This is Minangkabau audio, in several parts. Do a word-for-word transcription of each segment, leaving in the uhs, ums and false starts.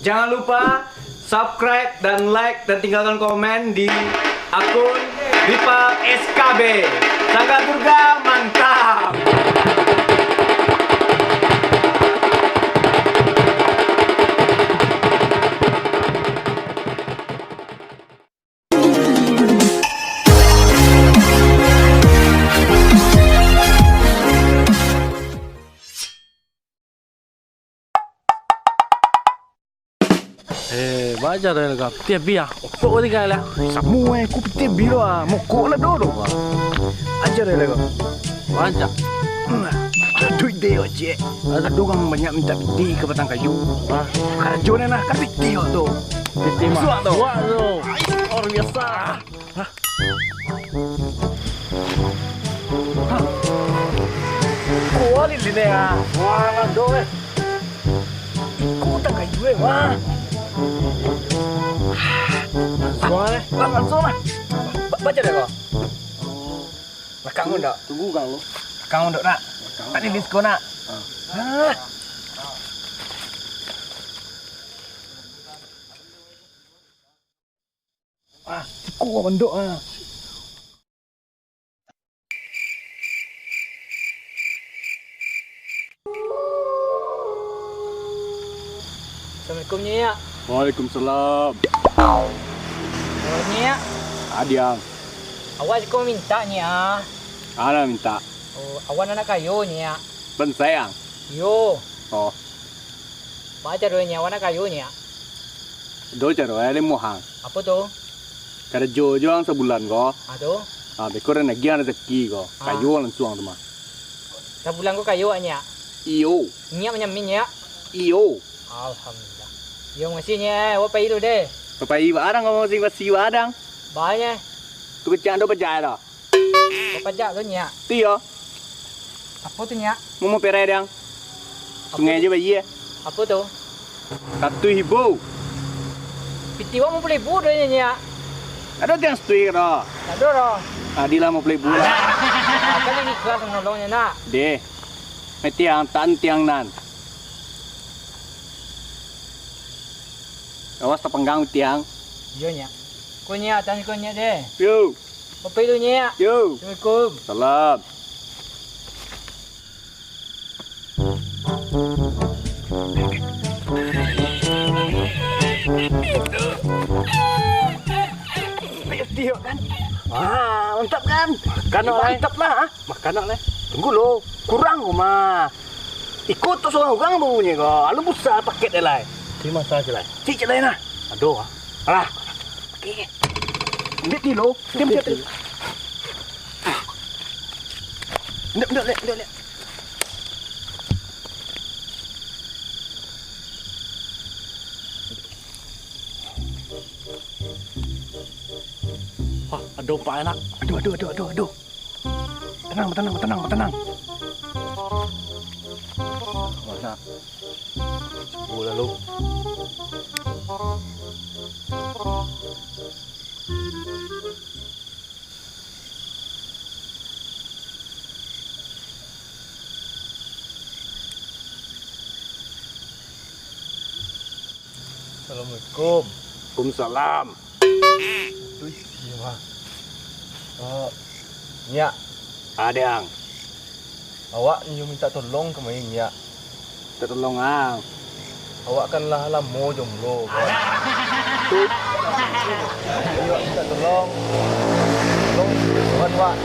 Jangan lupa subscribe dan like dan tinggalkan komen di akun Rival S K B. Sanggar Durga mantap. Eh, baja dah lega. Piti abih ah. Okok kau tinggal lah. Samo eh, ku piti abih lo ah. Mokok lah doh doh ah. Aja dah lega. Baja. Aduh, ide yo, cek. Ada orang banyak minta piti ka batang kayu. Ah. Karajo ni nah, kan piti yo tu. Piti mah. Suak tu. Suak tu. Luar biasa. Hah? Hah? Kuali line ah. Wah, lando eh. Iko tang kayu eh, wah. Langsuang eh. Wah, langsuang lah. Ba-, baca deh kau. Lakang tu ndak? Tunggu kang lo. Lakang tu ndak? Lakang. Tadi diskon nak? Ah. Hah? Ah, siko mandok ah. Assalamualaikum, Nyiak. Waalaikumsalam. Awak, Nyiak. Adiang. Awak siko mintak, Nyiak. Anak mintak. Oh, awak anak kayo, Nyiak. Bansai ang? Iyo. Oh. Baa caro nyo awak nak kayo, Nyiak? Do caro e, Lemo Hang. Apo tu? Karajo jo ang sabulan ko. Ah, tu? Ah, beko den agiah rasaki ko. Ah. Kayo langsuang tu mah. Sabulan ko kayo, Nyiak? Iyo. Nyiak manyamin, Nyiak? Iyo. Alhamdulillah. Iyo, makasih, Nyiak. Awak pai dulu deh. Pai barang ko, masing-masing barang. Baa nyo? Tu kecek do pajak do. Bapajak tu, Nyiak? Tu iyo. Apo tu, Nyiak? Mumo perai dang. Apo Sungai tu? Jo bayia. Apo tu? Satu ribu. Piti wak limo puluah ribu doh, Nyiak. Ado tiang setuju doh. Ado doh. Adilah limo puluah ribu lah. Kan ini ikhlas manolong nyo, nak. Deh. Metiang, tan tiang nan. Awas tapanggang tiang. Iyo, Nyiak. Ko, Nyiak, tan ko, Nyiak, deh. Yo. Papai lu, Nyiak. Yo. Assalamualaikum. Salam. Tiok kan? Wah, mantap kan? Makan, Wak, lai. Mantap lah, ah. Makan, Wak, lai. Tunggu lo, kurang ko mah. Iko tu surang urang bunyi ko. Alun busa paket e lai. Terima kasih lai. Cik, cik lai nah. Aduh. Alah. Oke. Ambil kilo. Diam, diam, diam. Ndak, ndak, ndak, ndak, ndak. Wah, ado pak anak. Aduh, aduh, aduh, aduh, aduh. Tenang, tenang, tenang, tenang. Mana? Cubo lalu. Assalamualaikum. Waalaikumsalam. Uih, iyo mah. Eh, Nyiak. Adiang. Awak nyo mintak tolong kamari, Nyiak. Mintak tolong, ang. Awak kan lah lamo jomblo, kawan. Tu. Jadi, awak mintak tolong. Tolong, kawan, Wak.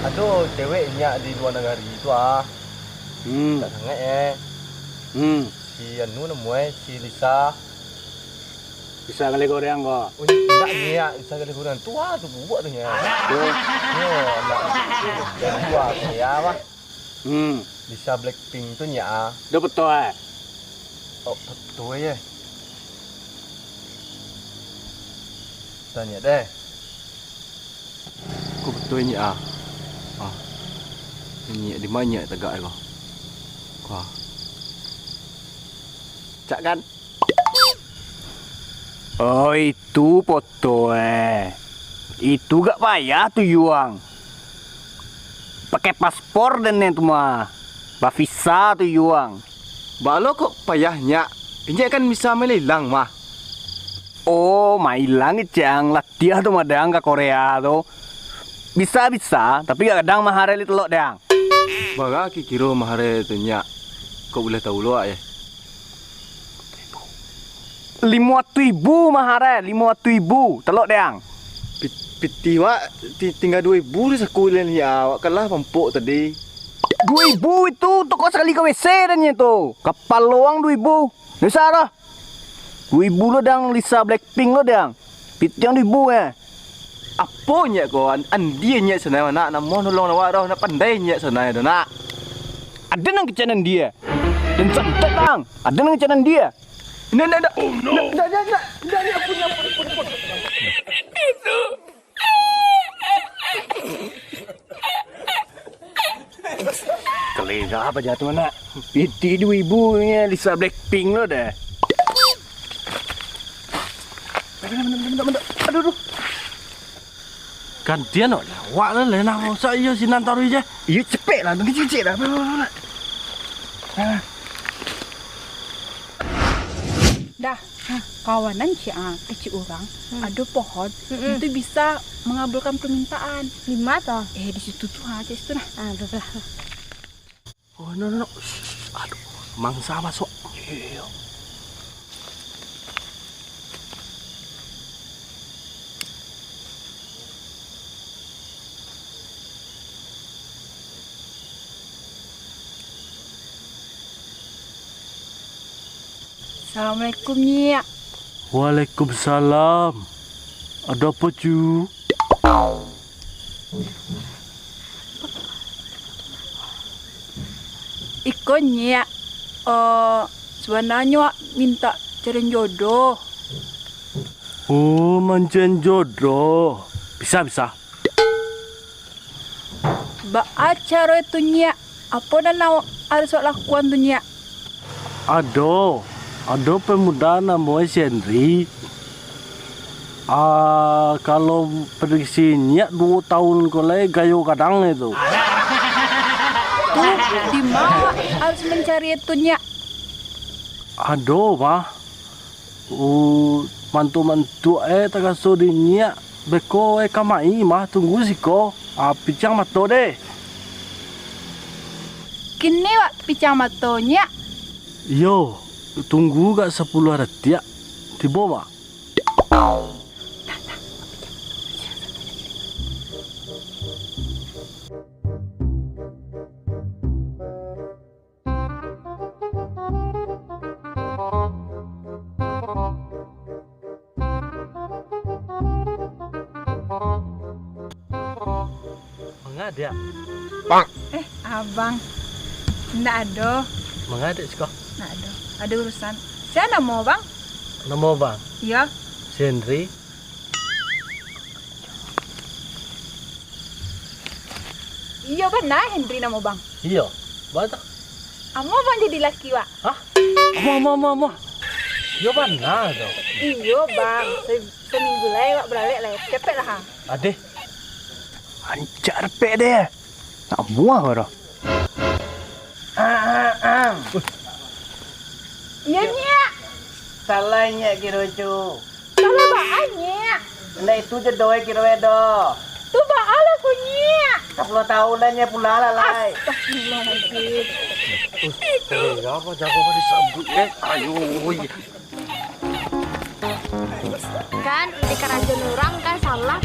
Ado cewek, Nyiak, di lua nagari tu, ah. Hmm. Tak sangaik, eh. Hmm. Si anu namo e, si Lisa. Lisa Galeh Goreang ko? Oh, indak, Nyiak. Lisa Galeh Goreang tu, ah, tu bubuak tu, Nyiak. Yo. Yo, anak. Yang dua tu, ya, apa? Hmm. Lisa Blackpink tu, Nyiak, ah. Dah betul, eh? Oh, betul, ya. Tanya deh. Ko betul, Nyiak, ah. Ah. Nyiak di ma, Nyiak, tagak ko? Ko, ah. Cak kan? Oh, itu foto, eh. Itu gak payah tu, Yuang. Pakai paspor den tu mah. Bavisa tu, Yuang. Baa lo kok payah, Nyiak? Inyo kan bisa malilang mah. Oh, mailang kecek ang, latiah tu mah dang ka Korea tu. Bisa-bisa, tapi gadang mahareh li telok dang. Bara kiro-kiro mahareh tu nyak? Kok buliah tahu lo, wak, ye? Limo ratuih ribu mahareh, limo ratuih ribu, telok dang. Pit-, pitih wak, ti-, tingga duo ribu di saku lian liak, wak kalah pampok tadi. Duo ribu itu, toko sakali ka W C dan nyo tu. Kapalo ang duo ribu. Ndak usah doh. Duo ribu lo dang, Lisa Blackpink lo dang. Pitih ang duo ribu eh. Apo nyak ko, an-, andie nyak sanai, nak, nak mau nolong awak doh, nak pandai nyak sanai doh, nak. Ado nan kecek nan dia. Dan santet ang. Ado nan kecek nan dia. Ndak, ndak, ndak. Oh, no. Ndak, ndak, ndak, ndak, ndak, ndak, ampun, ampun, ampun, ampun. Kalera apo jatuah, nak? Pitih duo ribu nyo Lisa Blackpink lo deh. Aduh, aduh. Gantian, wak lah, lah, nah, masak iyo sinan taruih je. Iyo, cepek lah, tunggu cicik lah. Aduh, aduh, aduh. Ah. Dah, kawanan ciek, ah, kecek urang, ado pohon, itu bisa mangabulkan permintaan. Di ma tu? Eh, di situ tu, ha, cek situ nah. Ah, tu lah. Oh, no, no, no. Shh, shh, aduh, mangsa masuak. Iyo, iyo, iyo. Assalamualaikum, Nyiak. Waalaikumsalam. Ado apo, Cu? Iko, Nyiak, eh, sabananyo wak mintak carian jodoh. Oh, mancarian jodoh. Bisa, bisa. Baa caro tu, Nyiak? Apo nan awak harus awak lakuan tu, Nyiak? Ado, ado pemuda namo e si Henry. Ah, kalau prediksi Nyiak duo taun ko lai gayo gadang e tu. Tu, di ma awak harus mancari e tu, Nyiak? Ado, mah. Uh, mantuak-mantuak e taraso di Nyiak, beko e ka mai mah, tunggu siko, ah, piciang mato deh. Kini wak piciang mato, Nyiak? Iyo, tunggu gak sapuluah datiak, tibo mah. Manga, Diak? Eh, abang. Ndak ado. Manga, Diak, siko? Ndak ado. Ado urusan. Sia namo, Bang? Namo, Bang? Iyo. Si Henry. Iyo bana Henry namo bang. Iyo, baa tu? Amuah bang jadi laki wak. Hah? Amuah, amuah, amuah, amuah. Iyo bana tu. Iyo bang, se-, saminggu lai wak balalek lai. Capek lah ha. Adeh. Rancak dapek deh. Nak amuah ko doh. Ah, ah, ah. Iyo nyiak. Salah nyiak kiro cu. Salah baa nyiak? Ndak itu jodoh e kiro e doh. Tu baa lah ku nyiak. Sapuluah taun lah nyiak pulang lah lai. Astagfirullahaladzim. Apo jago ka disabuik eh? Ayo. Kan, di karajoan urang kan salah